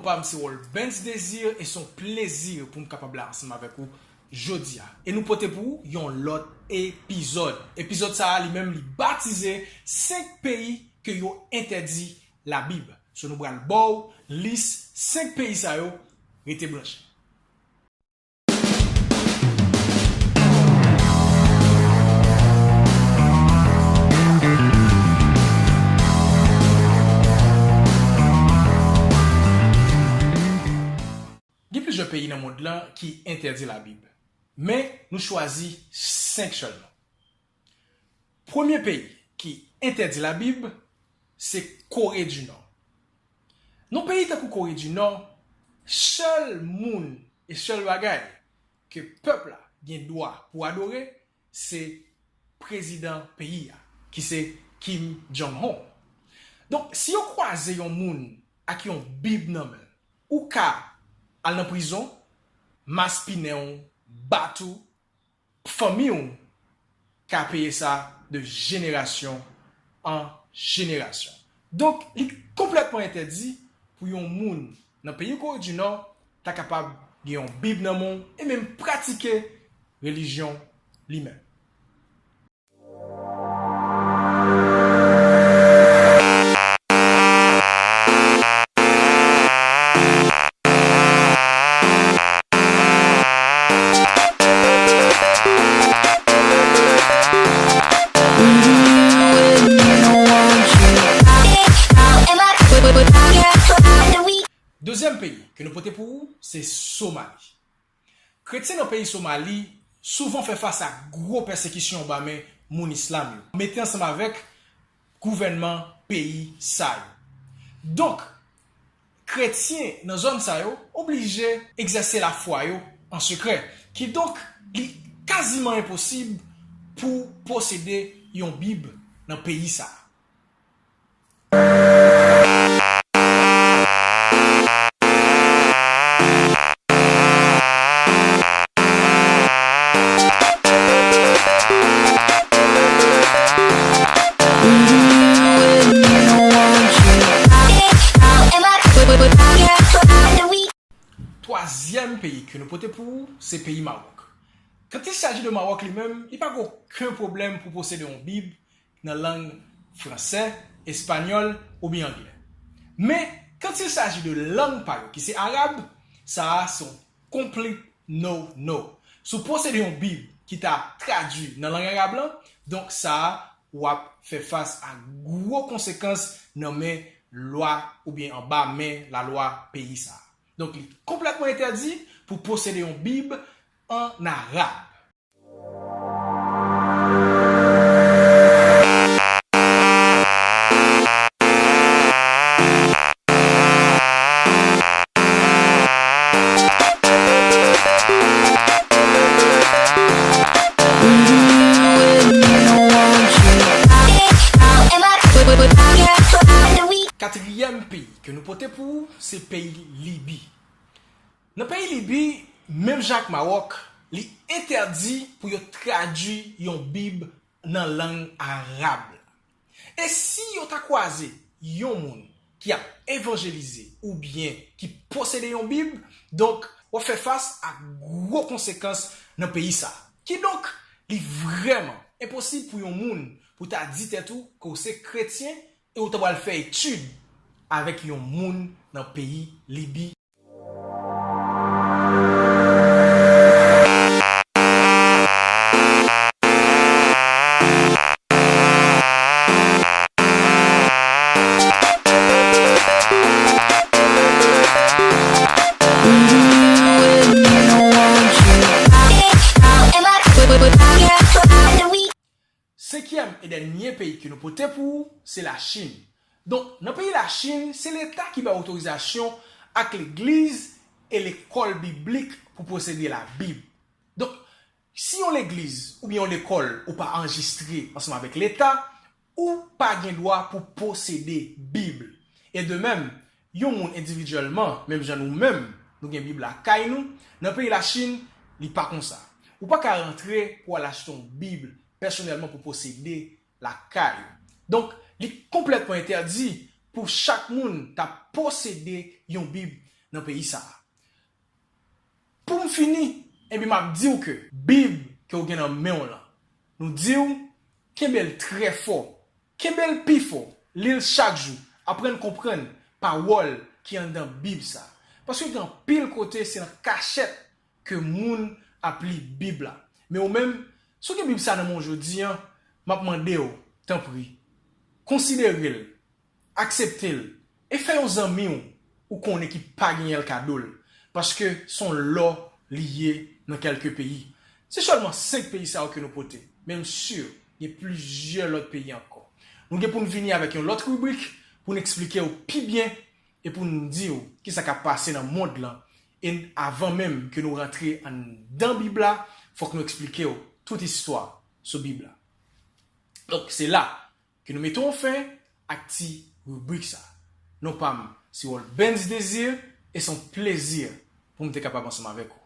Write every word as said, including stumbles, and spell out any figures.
Non pa m se Rolbens Désir e se yon plezi pou m kapab la ansanm avèk ou jodi a. E nou pote pou ou yon lòt epizòd. Epizòd sa a li menm li batize senk peyi ke yo entèdi Labib. So nou pral ba w lis senk peyi sa yo, rete branche. Gen plizyè peyi nan mond lan ki entèdi Labib, men nou chwazi senk sèlman. Premye peyi ki entèdi Labib se Kore di Nò. Nan peyi tankou Kore di Nò, sèl moun e sèl bagay ke pèp la gen dwa pou adore, se prezidan peyi a, ki se Kim Jong-un. Donk, si yo kwaze yon moun ak yon Bib nan men l, ou ka al nan prizon, maspinen w, bat ou, fanmi w ka peye sa de jenerasyon an jenerasyon. Donk, li konplètman entèdi pou yon moun nan peyi Kore di Nò ta kapab gen yon Bib nan men w e menm pratike relijyon li menm. Dezyèm peyi ke nou pote pou ou, se Somali. Kretyen nan peyi Somali souvan fè fas a gwo pèsekisyon anba men moun islam yo, mete ansanm avèk gouvènman peyi sa yo. Donk, kretyen nan zòn sa yo oblije egzèse lafwa yo an sekrè. Kidonk, li kaziman enposib pou posede yon Bib nan peyi sa a. Twazyèm peyi ke nou pote pou ou, se peyi Mawòk. Quand il s'agit de Mawòk li menm, li pa gen okenn pwoblèm pou posede yon Bib nan lang fransè, espanyòl oubyen anglè. Men, quand il s'agit de lang pa yo ki se arab, sa a se yon complete no-no. Si w posede yon Bib ki ta tradui nan lang arab lan, donk sa a w ap fè fas a gwo konsekans nan men lwa oubyen anba men lalwa peyi sa a. Donk, li konplètman entèdi pou posede yon Bib an arab. Katriyèm peyi ke nou pote pou ou, se peyi Libi. Nan peyi Libi, menm jan ak Mawòk, li entèdi pou yo tradui yon Bib nan lang arab la. E si yo ta kwaze yon moun ki ap evanjelize oubyen ki posede yon Bib, donk, w ap fè fas a gwo konsekans nan peyi sa a. Kidonk, li vrèman enposib pou yon moun pou ta di tèt ou ke w se kretyen e w ta pral fè etid avèk yon moun nan peyi Libi. Senkyèm e dènye peyi ke nou pote pou ou, se Lachin. Donk, nan peyi Lachin, se Leta ki bay otorizasyon ak legliz e lekòl biblik pou posede Labib. Donk, si yon legliz oubyen yon lekòl ou pa anrejistre ansanm avèk Leta, ou pa gen dwa pou posede Bib. E de menm, yon moun endividyèlman, menm jan nou menm, nou gen Bib lakay nou, nan peyi Lachin, li pa konsa. Ou pa ka rantre pou al achte yon Bib pèsonèlman pou posede lakay ou. Donk, li konplètman entèdi pou chak moun ta posede yon Bib nan peyi sa a. Pou m fini, ebyen m ap di w ke Bib ke w gen nan men w lan, nou di w, kenbe l trè fò, kenbe l pi fò, li l chak jou, aprann konprann pawòl ki anndan Bib sa. Paske gen anpil kote se nan kachèt ke moun ap li Bib la. Men ou menm, si w gen Bib sa nan men w jodi an, m ap mande w, tanpri, konsidere l, aksepte l, e fè yon zanmi w ou konnen ki pa genyen l kado l, paske se yon lò li ye nan kèlke peyi. Se sèlman senk peyi sa yo ke nou pote, men m si gen plizyè lòt peyi ankò. Nou gen pou n vini avèk yon lòt ribrik pou n eksplike w pi byen e pou n di w kisa k ap pase nan mond lan. E avan menm ke nou rantre anndan Bib la, fòk nou eksplike w tout istwa sou Bib la. Donk, se la ke nou mete yon fen ak ti ribrik sa. Non pa m, se Wolbens Désir, e se yon plezi pou m te kapab ansanm avèk ou.